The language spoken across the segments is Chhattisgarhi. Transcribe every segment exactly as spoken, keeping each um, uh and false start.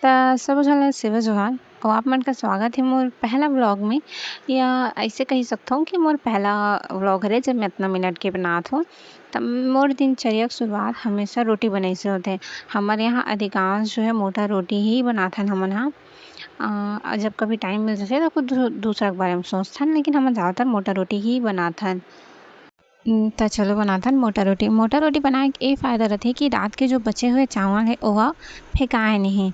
त सबो झन ल सेवा जोहार अउ आप मन का स्वागत हे मोर पहला vlog में, या ऐसे कही सकथव कि मोर पहला vlog हरे जब मैं इतना मिनट के बनात हों। त मोर दिनचर्या के शुरुआत हमेशा रोटी बनई से होथे। हमर यहाँ अधिकांश जो है मोटा रोटी ही बनाथन हमन ह। अ, जब कभी टाइम मिल जाथे त कुछ दू-, दूसरा के बारे में सोचथन, लेकिन हमन ज़्यादातर मोटा रोटी ही बनाथन। उम, त चलो बनाथन मोटा रोटी। मोटा रोटी बनाए के ए फ़ायदा रथे कि रात के जो बचे हुए चावल हे, ओहा फेंकाए नहीं।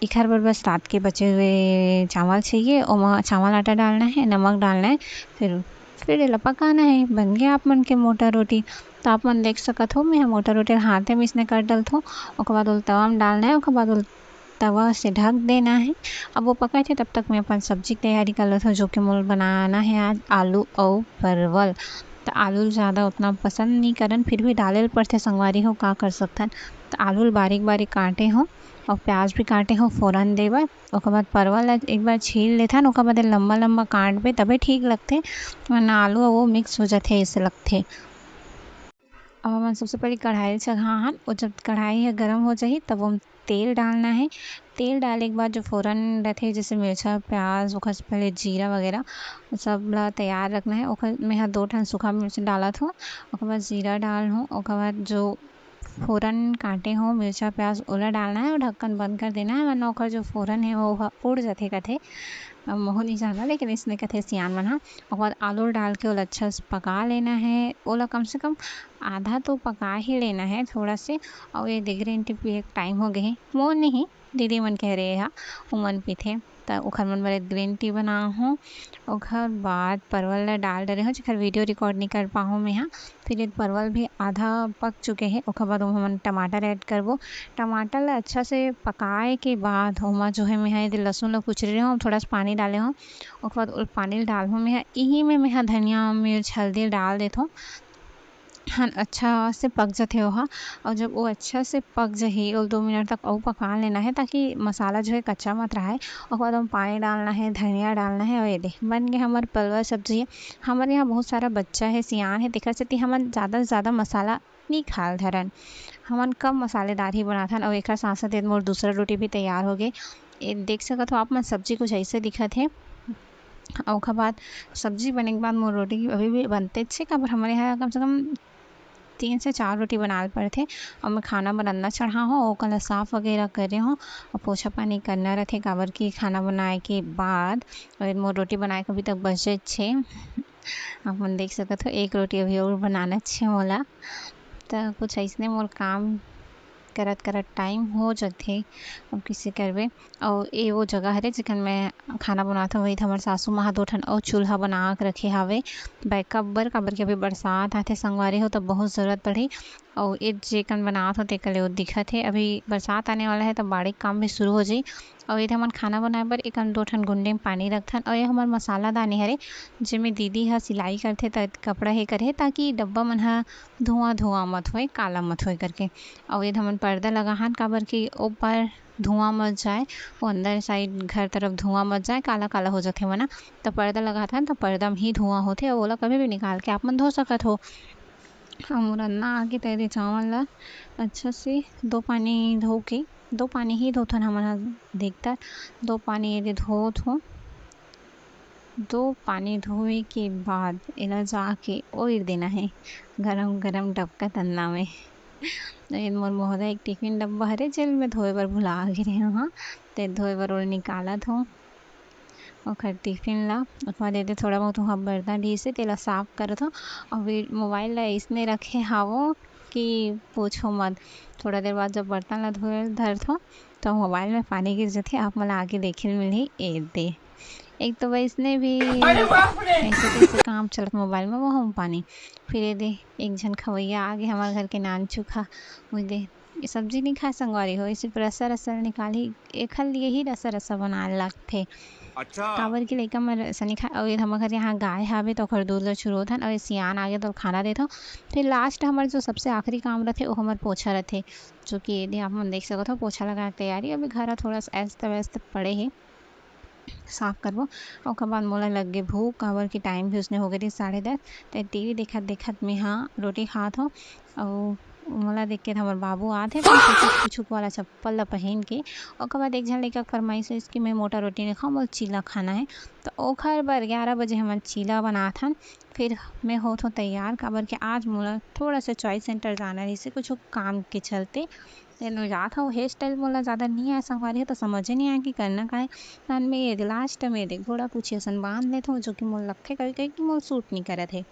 एखर बर बस रात के बचे हुए चावल चाहिए, ओमा चावल आटा डालना है, नमक डालना है, फिर, फिर एला पकाना है। बन गया आप मन के मोटा रोटी। त आप मन देख सकत हो, मैं ह मोटा रोटी ल हाथे में इसने कर डलथों, ओकर बाद ओला तवा में डालना है, ओकर बाद ओला तवा से ढक देना है। अब वो पकाथे, तब तक मैं अपन सब्जी के तैयारी कर लेथों, जो कि मोला बनाना है आज आलू अउ परवल। त आलू ल ज़्यादा उतना पसंद नहीं करन, फिर भी डाले ल पड़थे संगवारी हो, का कर सकथन। त आलू ल बारीक बारीक काटे हों अउ प्याज भी काटे हों फोरन दे बर। ओकर बाद परवल ल एक बार छील लेथन, ओकर बाद लंबा लंबा काटबे तबे ठीक लगथे, वरना आलू अउ वो मिक्स हो जाथे, ऐसे लगथे। अब हमन सबसे पहले कढ़ाई चढ़ा हन, वो जब कढ़ाई ह गरम हो जाही तब ओम तेल डालना है। तेल डाले के बाद जो फोरन रथे, जैसे मिर्चा, प्याज, ओकर से पहले जीरा वगैरह, सब ला तैयार रखना है। ओकर मैं ह दो ठन सूखा मिर्च डालत हों, ओकर बाद जीरा डाल हों, ओकर बाद जो फोरन काटे हों मिर्चा, प्याज, ओला डालना है और ढक्कन बंद कर देना है, वरना ओकर जो फोरन है वो ह उड़ जाथे कथे। अब महू नहीं जाना, लेकिन इसने कथे सियान मन ह। ओकर बाद आलू डाल के ओला अच्छा से पका लेना है। ओला कम से कम आधा तो पका ही लेना है थोड़ा से। अउ ये दे ग्रीन टी पिए के टाइम हो गए हे, मोर नहीं, दीदी मन कह रहे हा, उमन पीथे, त ओखर मन बर ग्रीन टी बना हूँ। ओखर बाद परवल ला डाल डरे हूँ, जेखर वीडियो रिकॉर्ड नहीं कर पाहूँ मैं हा। फिर ये परवल भी आधा पक चुके हे, ओखर बाद ओमा हमन टमाटर ऐड करबो। टमाटर ला अच्छा से पकाए के बाद ओमा जो है मैं हा ये लहसुन ला कुचरे रहे हूँ, थोड़ा सा पानी डाले हूँ, ओखर बाद ओ पानी ला डाल हूँ मैं हा। इही में मैं हा धनिया, मिर्च, हल्दी डाल देथों। हन अच्छा से पक जथे ओहा। और जब वो अच्छा से पक जही, वो दो मिनट तक अउ पका लेना है, ताकि मसाला जो है कच्चा मत रहे। ओकर बाद हम पानी डालना है, धनिया डालना है, और ये दे बन गए हमर परवल सब्जी। हमर यहाँ बहुत सारा बच्चा है, सियान है, तेकर सेती हमन ज़्यादा से ज़्यादा मसाला नहीं खाल धरन। हमन कम मसालेदार ही बनाथन। और एकर साथ साथ ये मोर दूसरा रोटी भी तैयार हो गए। ये देख सकत हो आप मन, सब्जी कुछ ऐसे दिखत है। और ओकर बाद सब्जी बने के बाद मोर रोटी अभी भी बनते छे, काबर हमर यहाँ कम से कम तीन से चार रोटी बनाए ल पड़थे। और मैं खाना बनाना चढ़ा हूँ, ओकर ला साफ वगैरह करे हूँ और पोछा पानी करना रहथे, काबर कि खाना बनाए के बाद। और मोर रोटी बनाए के अभी तक बचे छे, आप मन देख सकत हो, एक रोटी अभी और बनाना छे मोला। त कुछ ऐसने मोर काम करत करत टाइम हो जथे, अब किसे करबे। अउ ए वो जगह हरे, जेखन मैं खाना बनात हवं, वही हमर सासू माँ ह दो ठन अउ चूल्हा बना के रखे हावे बैकअप बर, काबर कि अभी बरसात आथे संगवारी हो, त बहुत जरूरत पड़ही। अउ ए जेकन बनात हो, तेकर ले वो दिखत हे। अभी बरसात आने वाला है, त बाड़ी के काम भी शुरू हो जाही। अउ ये हमन खाना बनाए बर एकन दो ठन गुंडे में पानी रखथन। अउ ये हमर मसाला दानी हरे, जेमे दीदी ह सिलाई करथे, त कपड़ा हे करे, ताकि डब्बा मन ह धुआं धुआं मत होए, काला मत होए करके। अउ ये हमन पर्दा लगाहन, काबर कि ऊपर धुआं मत जाए, वो अंदर साइड घर तरफ धुआं मत जाए, काला काला हो जाथे मना। त पर्दा लगाथन, त पर्दा में ही धुआं होथे, अउ ओला कभी भी निकाल के आप मन धो सकत हो। अउ मोर अन्ना आगे, त ये चावल ला अच्छा से दो पानी धो के, दो पानी ही धोथन हमन ह अधिकतर, दो पानी ये दे धोत हो। दो पानी धोए के बाद एला जाके ओइर देना है गरम गरम डबका तन्ना में। ये मोर मोहरा एक टिफिन डब्बा हरे, जेल में धोए बर भुला गे रहे हूँ, ते धोए बर ओला निकालत हूँ। ओखर टिफिन ला, ओकर बाद एदे थोड़ा बहुत उहाँ बर्तन रहिस हे, तेला साफ करत हव। अउ वी-, मोबाइल ला अइसने रखे हावव कि पूछो मत। थोड़ा देर बाद जब बर्तन ला धोए ल धरथव, त मोबाइल में पानी गिर जथे। आप मन ला आगे देखे ल मिलही, एदे। एक तो वइसने भी अरे बाप रे! अइसे तइसे काम चलत मोबाइल में, वहू में पानी। फिर एदे, एक झन खवइया आगे हमर घर के नानचुक ह, उही दे ये सब्जी नहीं खाए संगवारी हो, ये सिर्फ रसा रसा निकालही, एखर लिए ही रसा रसा बनाए ल लागथे। अच्छा। काबर कि लइका मन रसा नहीं खाए, अउ ये हमर घर यहाँ गाय हावे, त ओखर दूध ल चुरोथन, अउ ये सियान आगे त खाना देथव। फिर लास्ट हमर जो सबसे आखिरी काम रथे, वो हमर पोछा रथे, जो कि ये दे आप मन देख सकत हो, पोछा लगाए के तैयारी। अभी घर ह थोड़ा सा अस्त व्यस्त पड़े हे। साफ करबो। ओकर बाद मोला लग गे भूख, काबर कि टाइम भी उसने हो गे रहिस साढ़े दस। त टीवी देखत देखत मेहा रोटी खात हव, अउ मोला देख के हमर बाबू आत हे, अपन कुछुक कुछुक वाला चप्पल ला पहिन के। ओकर बाद एक झन लइका के फरमाइश होइस कि मैं मोटा रोटी नहीं खाऊँ, मोला चीला खाना है। तो ओखर बर ग्यारह बजे हमन चीला बनात हन। फिर मैं होत हूँ तैयार, काबर कि आज मोला थोड़ा सा चॉइस सेंटर जाना रहिस हे, कुछुक काम के चलते। तेनो जात हूँ, हेयर स्टाइल मोला ज़्यादा नहीं आए संगवारी हो, तो समझे नहीं आए कि करना का है। तहन मैं ये लास्ट में देख घोड़ा पूछी असन बांध लेत हूँ, जो कि मोला लगथे कभी कभी कि मोला सूट नहीं करत है।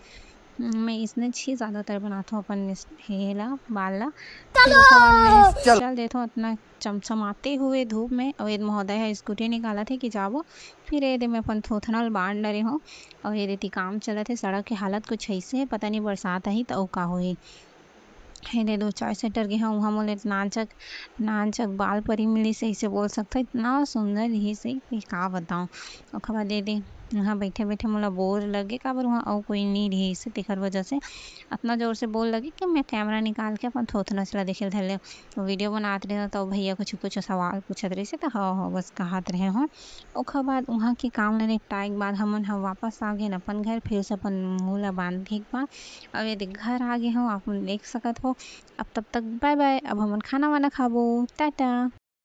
मैं इसने ही ज़्यादातर बनात हूँ अपन इस-, हे ला, बाल ला। फिर ओकर बाद मैं चल देत हूँ अपना चमचमाते हुए धूप में, और ये महोदय है स्कूटी निकालत हे कि जाबो। फिर ये दे मैं अपन थोथना ल बांध डरे हूँ, और ये देती काम चलत हे। सड़क के हालत कुछ ऐसे है, पता नहीं बरसात आही तो का होही। हे दे दो चाय सेंटर गे हूँ, वहाँ मोला नानचक नानचक बाल परी मिलिस, ऐसे बोल सकते, इतना सुंदर रिहिस हे कि का बताऊँ। ओकर बाद ये दे वहाँ बैठे बैठे मोला बोर लगे, काबर वहाँ अउ कोई नहीं रिहिस हे, तेकर वजह से अतना जोर से बोर लगे कि मैं कैमरा निकाल के अपन थोथना चला देखे धर ले। वीडियो बनात रहे तो भैया कुछ कुछ सवाल पूछत रहिस हे, तो हाँ हाँ बस कहत रहे हूँ। ओकर बाद उहाँ के काम ल निपटाए के बाद हमन ह वापस आ गेन अपन घर, फिर से अपन मुंह ला बांधे के बाद। अब ये देख घर आ गे हूँ, आप मन देख सकत हो। अब तब तक बाय बाय, अब हमन खाना वाना खाबो, टाटा।